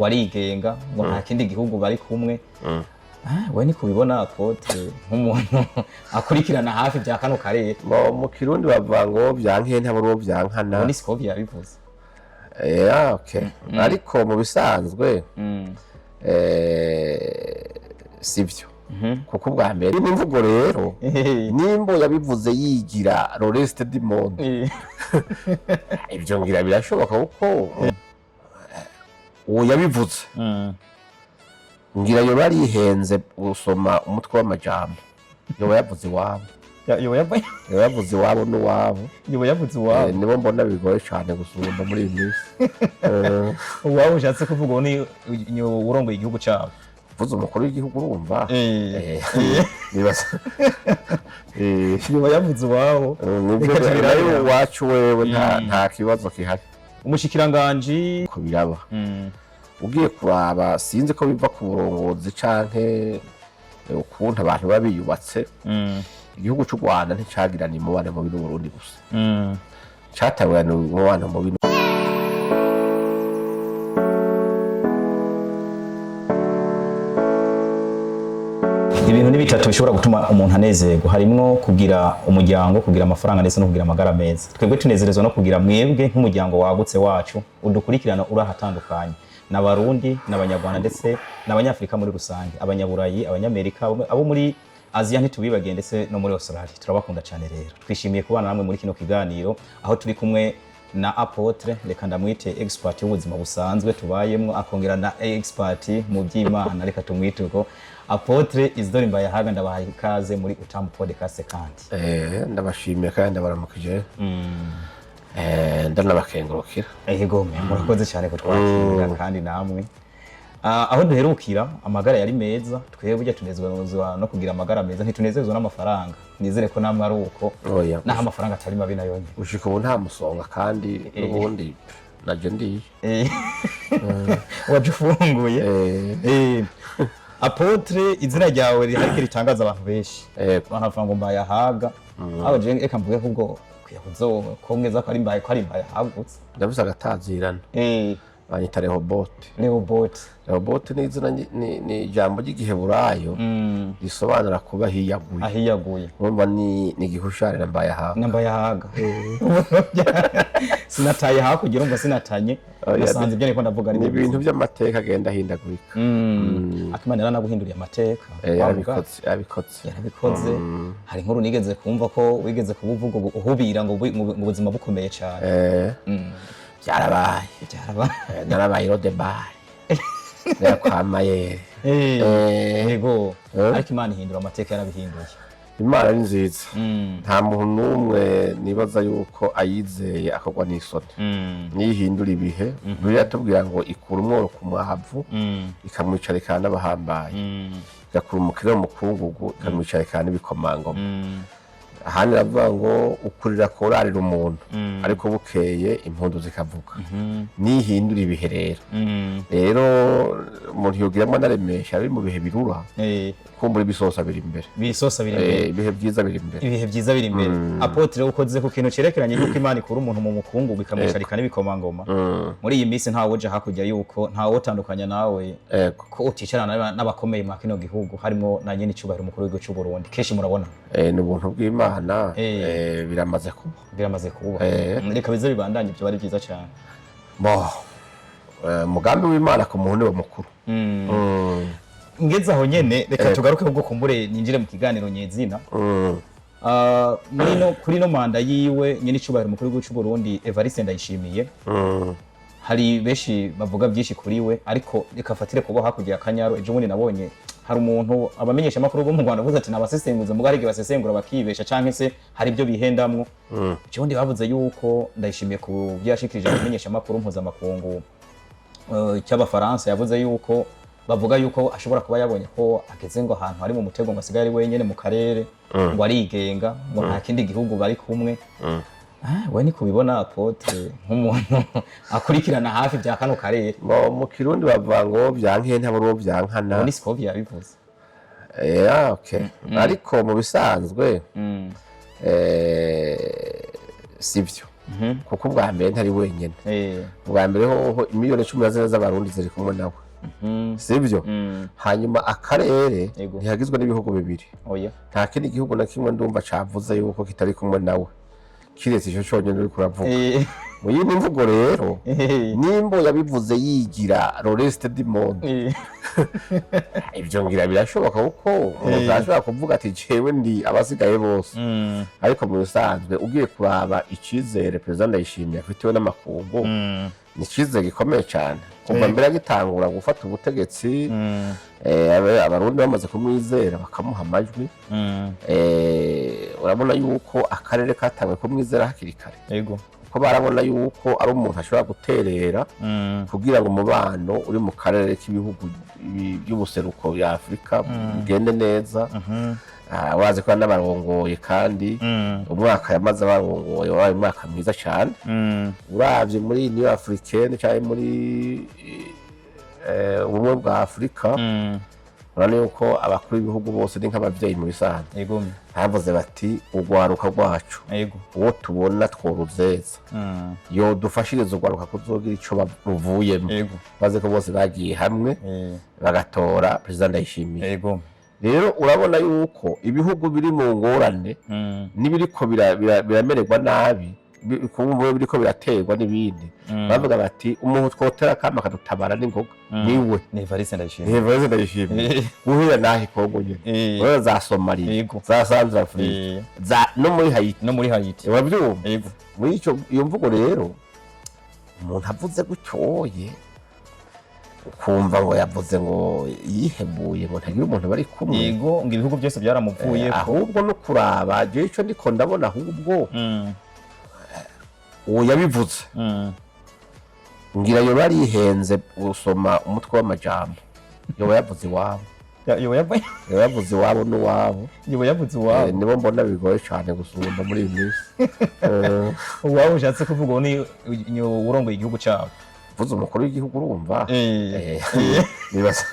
Ngo arigenga, ngo nta kindi gihugu bari kumwe. We ni kubibona, apôtre, nk'umuntu akurikirana hafi bya kano karere? Mu Kirundi bavuga ngo vyanke ntabura uwo vyankana. Ubu ni Scovia yabivuze. Okay. Ariko mu bisanzwe sivyo, kuko ubwa mbere n'imvugo rero, nimbo yabivuze yigira le reste du monde, ibyo ngira birashoboka, kuko uwo yabivuze ngira yoba yarihenze gusoma umutwe w'amajambo, yoba yavuze iwabo. Yoba yavuze Yoba yavuze iwabo n'uwabo. Yoba yavuze iwabo. Nibo mbona bigoye cyane gusumba muri iyi minsi. Uwabo ushatse kuvuga uwo ni urongoye igihugu cyabo? Uvuze umukuru w'igihugu, urumva. Nibaza Yoba yavuze iwabo. Nibyo. Reka tubirabe. Nayo iwacu wewe nta kibazo gihari. Umushikiranganji. Ko biraba, ugiye kuraba, sinzi ko biva ku burongozi canke ukuntu abantu baba biyubatse. Igihugu cy'u Rwanda nticagiranye umubano mubi n'Uburundi gusa, catanguranye umubano mubi. Ibintu ni bitatu bishobora gutuma umuntu anezerwa, harimwo kugira umuryango, kugira amafaranga, ndetse no kugira amagara meza. Twebwe tunezerezwa no kugira mwebwe nk'umuryango wagutse wacu udukurikirana uri ahatandukanye, n'Abarundi, n'Abanyarwanda, ndetse n'Abanyafurika muri rusange, Abanyaburayi, Abanyamerika, abo muri Aziya ntitubibagiye, ndetse no muri Australia. Turabakunda cyane. Rero twishimiye kubana namwe muri kino kiganiro, aho turi kumwe na apôtre, reka ndamwite expert w'ubuzima busanzwe tubayemwo, akongera na expert mu by'Imana, reka tumwite uko, apôtre Isidore Mbayahaga. Ndabahaye ikaze muri Utamu Podcast kandi. Ndabashimiye kandi ndabaramukije. Ndanabakengurukira. Ego, murakoze cyane kutwakira kandi namwe. Aho duherukira amagara yari meza. Twebwe burya tunezezwa no kugira amagara meza, ntitunezezwa n'amafaranga. Nizere ko namwe ari uko. Oya. Naho amafaranga atari mabi nayo nyene. Gushika ubu nta musonga, kandi n'ubundi naje ndiye. Waje ufunguye. Apôtre, izina ryawe riharike ritangaza abantu benshi. Abantu bavuga ngo Mbayahaga, aho je reka mvuge ko ubwo kuzo kongeza ko ari Mbaye, ko ari Mbayahagutse. Ndavuze agatazirana. Banyita Rehobote. Rehoboth. Rehobote ni izina ni ijambo ry'Igiheburayo risobanura kuba hiyaguye. Ahiyaguye. Urumva ni igihusharira Mbayahaga. Na Mbayahaga sinataye hakurya, urumva sinatanye. Oya, nasanze ibyo ariko ndavuga ari ni ibintu by'amateka agenda ahindagurika. Akimana yaranaguhinduriye amateka. Eh, Wavuga? yarabikoze, yarabikoze. Yarabikoze. Hari inkuru nigeze kumva ko wigeze kuba uvuga uhubira ngo ubuzima bukomeye cyane. Byarabaye. Byarabaye. Narabaye rodebari kwamaye. Yego, ariko Imana ihindura amateka, yarabihinduye. Imana ni nziza. Nta muntu n'umwe nibaza yuko ayizeye akagwa n'isoni. Niyo ihindura ibihe. Bibiliya yatubwira ngo ikura umworo ku mwavu, ikamwicarikana n'abahambaye, igakura umukire mu mukungugu, ikamwicarikana n'ibikomangoma. Ahandi iravuga ngo ukurira kurarira umuntu, ariko bukeye impundu zikavuga. Nihindura ibihe rero. Rero umuntu yogiramo anaremesha ari mu bihe birura, kumbura ibisosa biri imbere. Bisosa biri imbere. Ibihe byiza biri imbere. Ibihe byiza biri imbere. Apôtre, ukoze ku kintu cerekeranye n'uko Imana ikura umuntu mu mukungugu ikamwicarika n'ibikomangoma. Muri iyi minsi ntawe uja hakurya yuko ntawe utandukanya nawe ko uticarana n'abakomeye mwa kino gihugu, harimo na nyene icubahiro umukuru w'igihugu c'u Burundi. Kenshi murabona. Ni ubuntu bw'Imana. Biramaze kuba. Biramaze kuba. Reka bize bibandanye, ibyo bari byiza cyane. Bo umugambi w'Imana ku muntu niwo mukuru. Ngeze aho nyene, reka tugaruke ubwo kumbure ninjire mu kiganiro nyezina. Muri no kuri no manda yiwe nyene icubahiro umukuru w'igihugu c'u Burundi Evariste Ndayishimiye, hari benshi bavuga byinshi kuri we, ariko reka fatire kubo hakurya ya Kanyaru. Ejo bundi nabonye hari umuntu abamenyesha amakuru bo mu Rwanda avuze ati nabasesenguza muga hari igihe basesengura bakibesha canke se hari ibyo bihendamwo. Ejo bundi bavuze yuko Ndayishimiye ku byo yashikirije abamenyesha amakuru mpuzamakungu cy'Abafaransa, yavuze yuko bavuga yuko ashobora kuba yabonye ko ageze ngo ahantu hari mu mutego, ngo asigaye ari wenyene mu karere, ngo arigenga, ngo nta kindi gihugu bari kumwe. We ni kubibona, apôtre, nk'umuntu akurikirana hafi bya kano karere? Mu Kirundi bavuga ngo vyanke ntabura uwo vyankana. Ubu ni Scovia yabivuze. Okay. Ariko mu bisanzwe sivyo. Kuko ubwa mbere ntari wenyine. Ubwa mbere hoho imiliyoni 14 z'Abarundi ziri kumwe nawe, sibyo? Hanyuma akarere ntihagizwe n'ibihugu bibiri. Oya. Nta kindi gihugu na kimwe ndumva cavuze yuko kitari kumwe nawe, kiretse ico conyene uriko uravuga. Mu yindi mvugo rero, nimbo yabivuze yigira le reste du monde, ibyo ngira birashoboka, kuko umuntu arashobora kuvuga ati: "Jewe ndi abasigaye bose." Ariko mu bisanzwe, ugiye kuraba icizere Perezida Ndayishimiye afitiwe n'amakungu, ni icizere gikomeye cyane kuva mbere agitangura gufata ubutegetsi. Abarundi bamaze kumwizera, bakamuha amajwi. Urabona yuko akarere katanguye kumwizera hakiri kare, kuko barabona yuko ari umuntu ashobora guterera kugira ngo umubano uri mu karere k'ibihugu by'ubuseruko bya Afurika bugende neza. Wazi ko n'abarongoye, kandi umwaka yamaze abarongoye wabaye umwaka mwiza cyane. Uravye muri Union Africaine cyangwa muri Ubumwe bwa Afurika, urabona yuko abakuru b'ibihugu bose ni nk'abavyeyi mu bisanzwe. Bavuze bati: "Urwaruka rwacu, uwo tubona tworuzeza, yodufashiriza urwaruka kuzogira ico ruvuyemo." Baze ko bose bagiye hamwe bagatora Perezida Ndayishimiye. Rero urabona yuko ibihugu biri mu ngorane n'ibiriko biramererwa nabi, kumva biriko biraterwa n'ibindi, bavuga bati: "Umuntu twotera akama akadutabara n'ingoga niwe." Ni Evariste Ndayishimiye. Evariste Ndayishimiye. Guhera naho Kongo nyene, urabona za Somalia, za Centrafrique, za no muri Haiti. No muri Haiti. Urabyumva? Yego. Muri ico iyo mvugo rero, umuntu avuze gutyoye, ukumva ngo yavuze ngo yihebuye, ngo ntagira umuntu bari kumwe. Yego, ngo ibihugu byose byaramuvuye. Ahubwo no kuraba jewe ico ndiko ndabona, ahubwo uwo yabivuze ngira yoba yarihenze gusoma umutwe w'amajambo, yoba yavuze iwabo. Yoba yavuye. Yoba yavuze iwabo n'uwabo. Yoba yavuze iwabo. Nibo mbona bigoye cyane gusumba muri iyi minsi. Uwabo ushatse kuvuga uwo ni urongoye igihugu cyabo? Vuze umukuru w'igihugu, urumva. Nibaza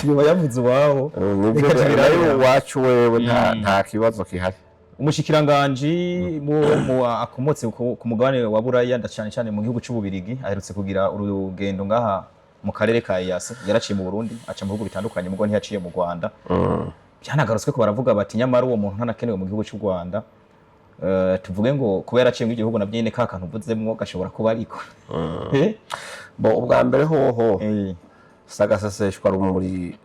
Yoba yavuze iwabo. Nibyo. Reka tubirabe. Nayo iwacu wewe nta kibazo gihari. Umushikiranganji mu akomotse ku mugabane wa Buraya, cyane cyane mu gihugu c'Ububirigi, aherutse kugira urugendo ngaha mu karere ka EAC. Yaraciye mu Burundi, aca mu bihugu bitandukanye, mugo ntiyaciye mu Rwanda. Byanagarutswe ko baravuga bati: "Nyamara uwo muntu ntanakenewe mu gihugu cy'u Rwanda." Tuvuge ngo kuba yaraciye mu gihugu nabyo nyene, ka kantu uvuzemwo gashobora kuba ariko. Bo, ubwa mbere hoho sagaseseshwa rumuri,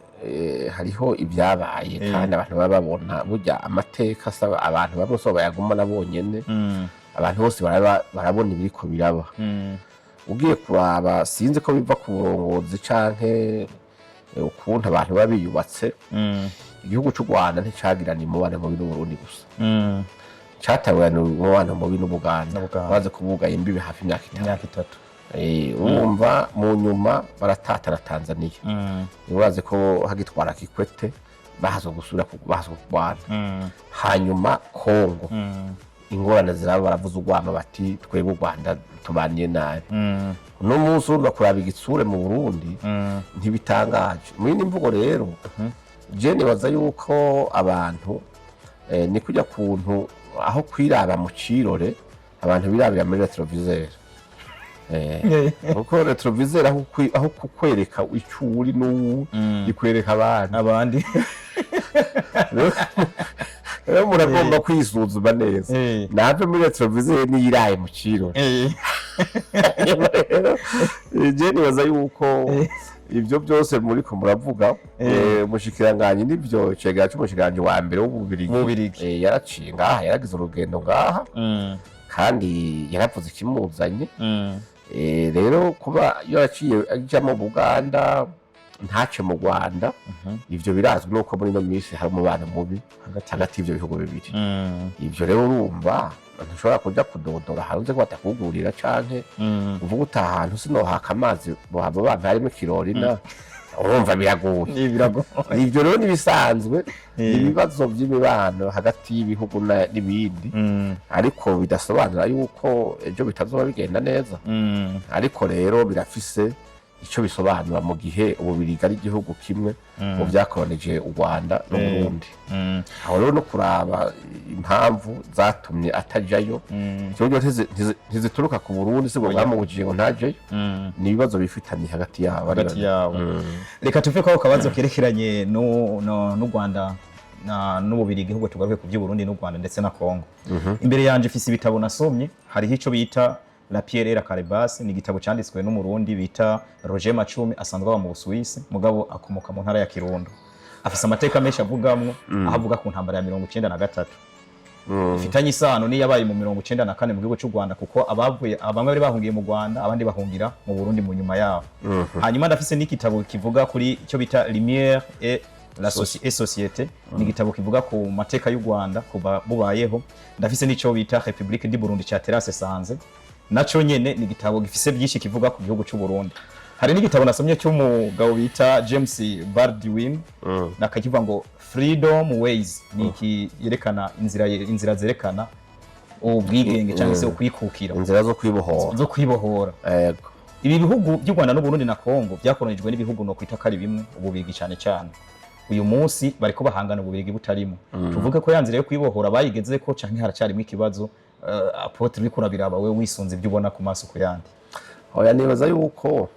hariho ibyabaye kandi abantu baba babona burya amateka asaba abantu bamwe so bayagumana bonyene. Abantu bose barabona ibiriko biraba. Ugiye kuraba, sinzi ko biva ku burongozi canke ukuntu abantu baba biyubatse, igihugu c'u Rwanda nticagirana umubano mubi n'Uburundi gusa, catangurana umubano mubi n'Ubuganda. N'Ubuganda. Baze kubugaye imbibi hafi imyaka 3. Imyaka 3. Urumva mu nyuma baratatana Tanzania. Urazi ko hagitwara Kikwete bahazwa gusubira bahazwa kurwana. Hanyuma Kongo, ingorane ziraba, baravuza urwama bati: "Twebwe u Rwanda tubaniye nabi." Uno munsi urumva kuraba igitsure mu Burundi ntibitangaje. Mu yindi mvugo rero, je nibaza yuko abantu ni kujya kuntu aho kwiraba mu cirore, abantu birabira muri rétroviseur. Kuko rétroviseur aho kukwereka ico uri n'uwu, ikwereka abandi. Abandi. Rero umuntu agomba kwisuzuma neza, nave muri rétroviseur niyiraye mu cirore. Rero je nibaza yuko ibyo byose muriko muravuga, umushikiranganji nivyo, cegera c'umushikiranganji wa mbere w'Ububirigi. W'Ububirigi. Yaraciye ngaha, yaragize urugendo ngaha, kandi yaravuze ikimuzanye. Rero kuba yaraciye aja mu Buganda ntace mu Rwanda, ivyo birazwi nuko muri ino minsi hari umubano mubi hagati hagati y'ivyo bihugu bibiri. Ivyo rero urumva ntushobora kuja kudodora hanze ko batakugurira, canke uvuga uti: "Ahantu sinohaka amazi, bohava bampa harimo ikirori." Urumva biragoye. Ni biragoye. Ivyo rero n'ibisanzwe, ibibazo by'imibano hagati y'ibihugu n'ibindi, ariko bidasobanura yuko ejo bitazoba bigenda neza. Ariko rero birafise Icyo bisobanura mu gihe Ububirigi ari igihugu kimwe mu byakoronije u Rwanda n'Uburundi. Aho rero no kuraba impamvu zatumye atajayo, ikibazo ntizituruka ku Burundi, sibwo bwamubujije ngo ntajeyo, ni ibibazo bifitanye hagati yabo ari Hagati babiri. Yabo. Reka tuve ko kabazo kerekeranye n'u Rwanda n'Ububirigi, ahubwo tugaruke ku by'Uburundi n'u Rwanda ndetse na Congo. Imbere yanje ifise ibitabo nasomye, hariho ico bita La Pierre et la Calebasse, ni igitabo canditswe n'Umurundi bita Roger Macumi, asanzwe aba mu Busuwisi mugabo akomoka mu ntara ya Kirundo. Afise amateka menshi avugamwo, aho avuga ku ntambara ya 93 ifitanye isano n'iyabaye mu 94 mu gihugu cy'u Rwanda, kuko abavuye bamwe bari bahungiye mu Rwanda, abandi bahungira mu Burundi mu nyuma yaho. Hanyuma ndafise n'igitabo kivuga kuri icyo bita Lumière et la et société, ni igitabo kivuga ku mateka y'u Rwanda kuva bubayeho. Ndafise n'ico bita République du Burundi ca Terase Sanze, naco nyene ni igitabo gifise byinshi kivuga ku gihugu cy'u Burundi. Hari n'igitabo nasomye cy'umugabo bita James Baldwin, nakakivuga ngo Freedom Ways, ni iki yerekana inzira zerekana ubwigenge cyangwa se ukwikukira. Inzira zo kwibohora. Zo kwibohora. Yego. Ibi bihugu by'u Rwanda n'Uburundi na Congo byakoronijwe n'ibihugu no kwita ko ari bimwe, Ububirigi cyane cyane. Uyu munsi bariko bahangana, Ububirigi butarimo. Tuvuge ko ya nzira yo kwibohora bayigeze ko, canke haracyarimo ikibazo? Apôtre, uriko urabiraba we wisunze ibyo ubona ku maso ku yandi. Oya, nibaza yuko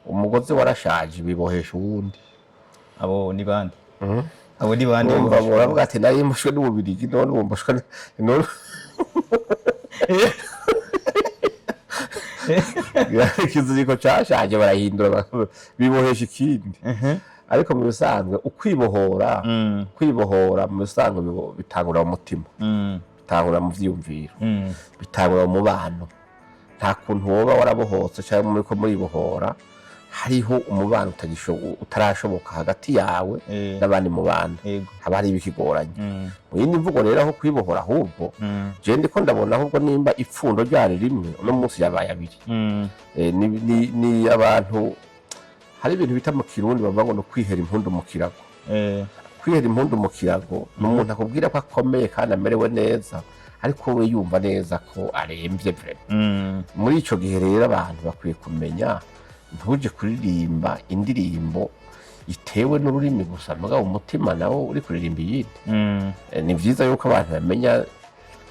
umugozi warashaje, bibohesha uwundi. Abo ni bande? Abo ni bande? Urumva muravuga ati nari mboshwe n'Ububirigi, none ubu mboshwe none ikiziriko cashaje barahindura, bibohesha ikindi. Ariko mu bisanzwe ukwibohora, kwibohora mu bisanzwe bitangura mu mutima, bitangura mu vyiyumviro, bitangura mu mubano. Nta kuntu woba warabohotse cyangwa muri ko muribohora hariho umubano utarashoboka hagati yawe n'abandi mubana, haba hari ibikigoranye. Mu yindi mvugo rero, aho kwibohora ahubwo je ndiko ndabona ahubwo nimba ipfundo ryari rimwe, uno munsi yabaye abiri. Ni abantu, hari ibintu bita mu Kirundi bavuga ngo ni ukwihera impundu mu kirago. Kwihera impundu mu kirago ni umuntu akubwira ko akomeye kandi amerewe neza, ariko we yumva neza ko aremvye vraiment. Muri ico gihe rero abantu bakwiye kumenya, ntuje kuririmba indirimbo itewe n'ururimi gusa, mugabo umutima nawo uri kuririmba iyindi. Ni vyiza yuko abantu bamenya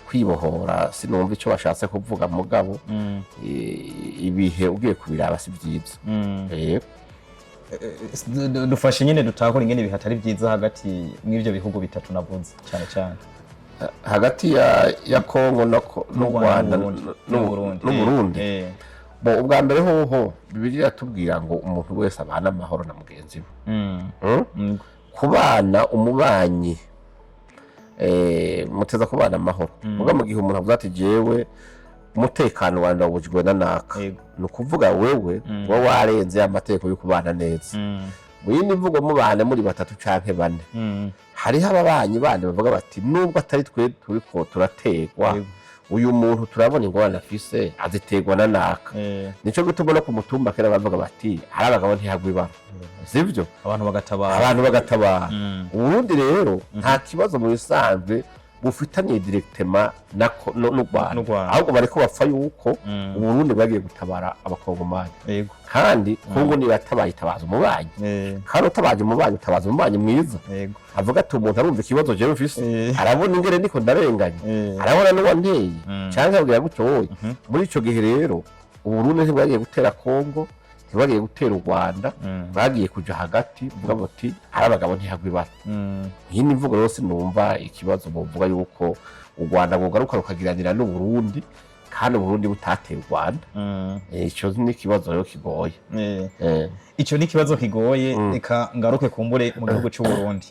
kwibohora. Sinumva ico bashatse kuvuga, mugabo ibihe ugiye kubiraba si vyiza. Dufashe nyine dutahure ingene ibihe atari byiza hagati mw'ivyo bihugu bitatu navuze cyane cyane. Hagati ya Kongo n'u Rwanda n'Uburundi. n'Uburundi. Bo ubwa mbere hoho Bibiliya iratubwira ngo umuntu wese abana amahoro na mugenzi we. Kubana umubanyi, muteza kubana amahoro. Muga mu gihe umuntu avuze ati jewe umutekano wanjye ndawubujijwe na naka, ni ukuvuga wewe uba warenze amategeko yo kubana neza. Mu yindi mvugo, mubane muri batatu canke bane, hariho ababanyi bandi bavuga bati nubwo atari twe turiko turategwa, uyu muntu turabona ingorane afise, aziterwa na naka. Nico gituma no ku mutumba kera bavuga bati hari abagabo ntihagwa ibara, sivyo? Abantu bagatabara. Abantu bagatabara. Uburundi rero nta kibazo mu bisanzwe bufitaniye directement n'u Rwanda. N'u Rwanda. Ahubwo bariko bapfa yuko Uburundi bwagiye gutabara Abakongomani, kandi Kongo niba yatabaye itabaza umubanyi, kandi utabaje umubanyi utabaza umubanyi mwiza, avuga ati umuntu arumva ikibazo jewe mfise, arabona ingene niko ndarenganye, arabona n'uwanteye, canke abwira gutyo wowe. Muri ico gihe rero Uburundi ntibwagiye gutera Kongo, ntibwagiye gutera u Rwanda, bagiye kuja hagati buvuga buti ari abagabo ntihagwa ibara. Iyi ni imvugo rero, sinumva ikibazo bovuga yuko u Rwanda rwogaruka rukagiranira n'Uburundi kandi Uburundi butateye u Rwanda. Ico ni ikibazo rero kigoye. Ico ni ikibazo kigoye. Reka ngaruke kumbure mu gihugu cy'u Burundi.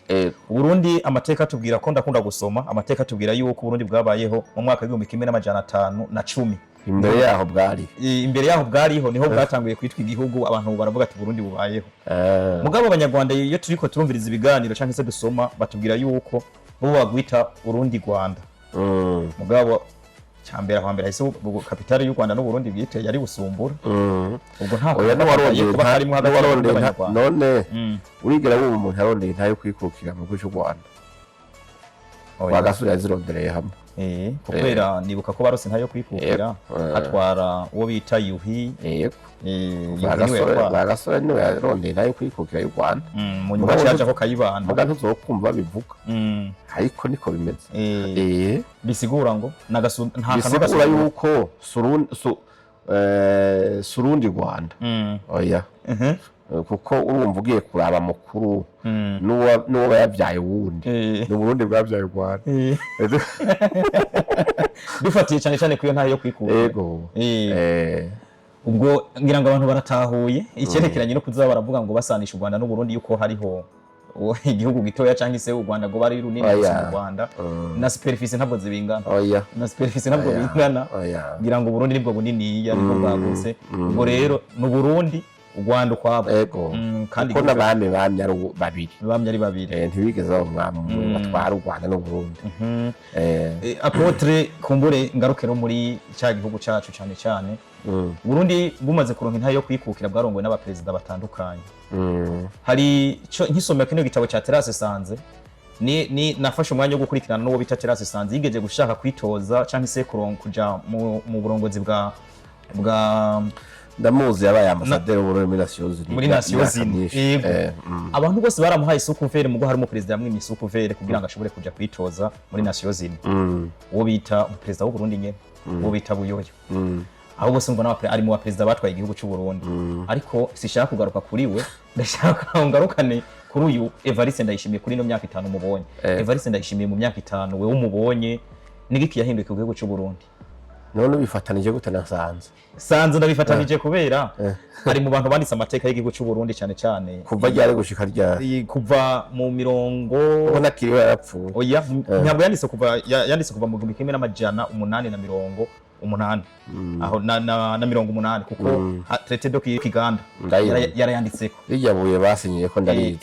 Uburundi, amateka tubwira ko, ndakunda gusoma amateka, tubwira yuko Uburundi bwabayeho mu mwaka w'1510. Imbere yaho bwari? Imbere yaho bwariho, niho bwatanguye kwitwa igihugu, abantu baravuga ati Burundi bubayeho. Mugabo Abanyarwanda, iyo turiko turumviriza ibiganiro canke se dusoma, batubwira yuko bo bagwita Urundi Rwanda. Mugabo cyambere aho hambere hahise capitale y'u Rwanda n'Uburundi bwite yari Busumbura. Ubwo nta Oya, n'uwarondeye kuba karimo hagati n'uwarondeye y'Abanyarwanda. None urigera wumva umuntu yarondeye intahe yo kwikukira mu gihugu cy'u Rwanda? Oya. Bagasubira yazirondereye hamwe. Kubera nibuka ko barose ntayo kwikukira, hatwara uwo bita Yuhi. Yuhi niwe yatwara. Rwagasore niwe yarondeye nayo kwikukira y'u Rwanda. Mu nyuma caje ko Kayibanda. Muga ntuzokumva babivuga, ariko niko bimeze. Bisigura ngo nta kantu Bisigura gasuzuguro. yuko surundi Rwanda, oya. Kuko urumva ugiye kuraba mukuru n'uwo yabyaye wundi, ni Uburundi bwabyaye u Rwanda. Dufatiye cyane cyane ku iyo ntayo yo kwikura. Yego. Ubwo ngira ngo abantu baratahuye icyerekeranye no kuza baravuga ngo basanisha u Rwanda n'u Burundi, yuko hariho igihugu gitoya cyangwa se u Rwanda ngo bari runini Oya. gusa mu Rwanda, na superficie ntabwo zibingana. Oya. Na superficie ntabwo Oya. bingana. Oya. Ngira ngo Burundi nibwo buniniya, nibwo bwagutse. Ubwo rero ni Burundi, u Rwanda ukwabwo. Ego. Kandi kuko igihugu n'abami bamye ari babiri. Bamye ari babiri. Ntibigeze baba umwami umwe batwara u Rwanda n'Uburundi. Apôtre, kumbure ngaruke no muri cya gihugu cyacu cyane cyane. Burundi bumaze kuronka intahe yo kwikukira, bwarongowe n'abaperezida batandukanye. Hari ico nkisomera kino gitabo cya Terase Sanze, ni nafashe umwanya wo gukurikirana n'uwo bita Terase Sanze yigeze gushaka kwitoza cyangwa se kuja mu burongozi bwa Ndamuzi, yabaye ambasaderi w'Uburundi muri Nations Unies muri Nations imyaka Unies. myinshi. Yego. Abantu bose baramuhaye sous couvert, mugo hari umuperezida yamwimye sous couvert kugira ngo ashobore kuja kwitoza muri Nations Unies, uwo bita umuperezida w'u Burundi nyene, uwo bita Buyoya. Aho bose mbona ari mu baperezida batwaye igihugu cy'u Burundi, ariko sishaka kugaruka kuri we, ndashaka ngo ngarukane kuri uyu Evariste Ndayishimiye kuri ino myaka 5 mubonye. Evariste Ndayishimiye mu myaka 5 wewe umubonye, nigiki yahinduye ku gihugu cy'u Burundi? None bifatanije gute na Sanze? Sanze ndabifatanije kubera ari mu bantu banditse amateka y'igihugu cy'u Burundi cyane cyane. Kuva ryari gushika ryari? Kuva mu mirongo Ubona akiriho yarapfuye. Oya, ntabwo yanditse kuva yanditse kuva mu 1880 aho na 80, kuko traité de Kiganda Ndayibona. Yarayanditseko. Rirya buye basinyiye ko ndarizi.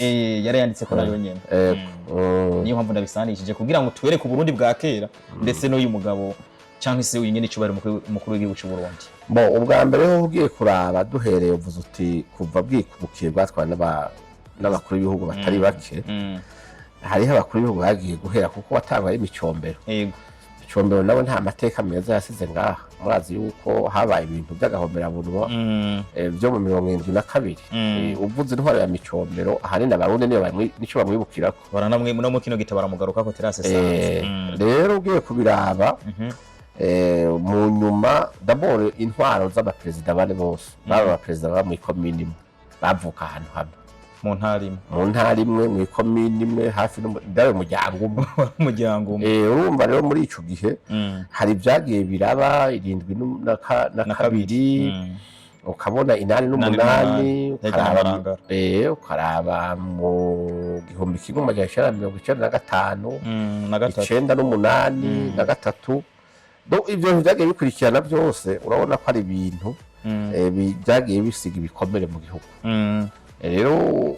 Yarayanditseko nayo nyene. Ego. Niyo mpamvu ndabisanishije kugira ngo tuwereke Uburundi bwa kera ndetse n'uyu mugabo cyangwa se uyu nyene icubahiro umukuru w'igihugu cy'u Burundi. Bo, ubwa mbere ho ugiye kuraba duhereye uvuze uti kuva bwikubukiye bwatwawe n'abakuru b'ibihugu batari bake. Hariho abakuru b'ibihugu bagiye guhera kuko watangwa ari imicombero. Micombero nawe nta mateka meza yasize ngaha. Murazi yuko habaye ibintu by'agahomerabunwa byo mu 72. Uvuze intwaro ya Micombero, ahanini Abarundi niyo nico bamwibukirako. Baranamwe no mu kino gitabo baramugarukako Terase Sanze. Rero ugiye kubiraba, mu nyuma d'abord intwaro z'abaperezida bane bose baba abaperezida baba mw'ikomini imwe, bavuka ahantu hamwe, mu ntara imwe, mu ntara imwe, mw'ikomini imwe, hafi ndabe umuryango umwe. Umuryango umwe. Urumva rero muri ico gihe hari ibyagiye biraba irindwi na Na kabiri, ukabona inani Inani n'umunani, n'umunani, ukaraba Marangara. Ukaraba mu 1995, Na gatatu. 98 na gatatu. Donc ibyo bintu byagiye bikurikirana byose, urabona ko ari ibintu byagiye bisiga ibikomere mu gihugu. Rero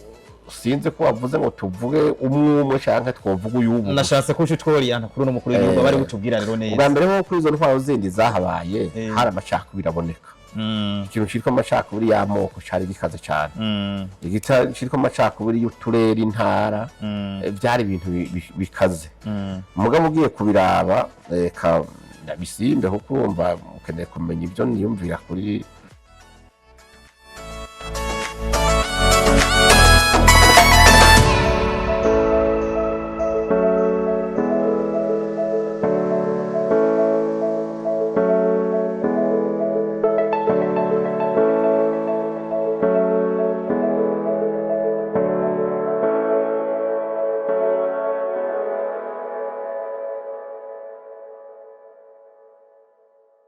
sinzi ko wavuze ngo tuvuge umwe umwe canke twovuga uyubu. Nashatse ko utworiyanta kuri uno mukuru w'igihugu bari butubwira rero neza. Ubwa mbere ho kuri izo ntwaro zindi zahabaye, hari amacakubiri aboneka. Ikintu citwa amacakubiri y'amoko cari gikaze cane. Citwa amacakubiri y'uturere, intara, byari ibintu bikaze. Mugabo ugiye kubiraba, reka ndabisimbe kuko urumva ukeneye kumenya ibyo niyumvira kuri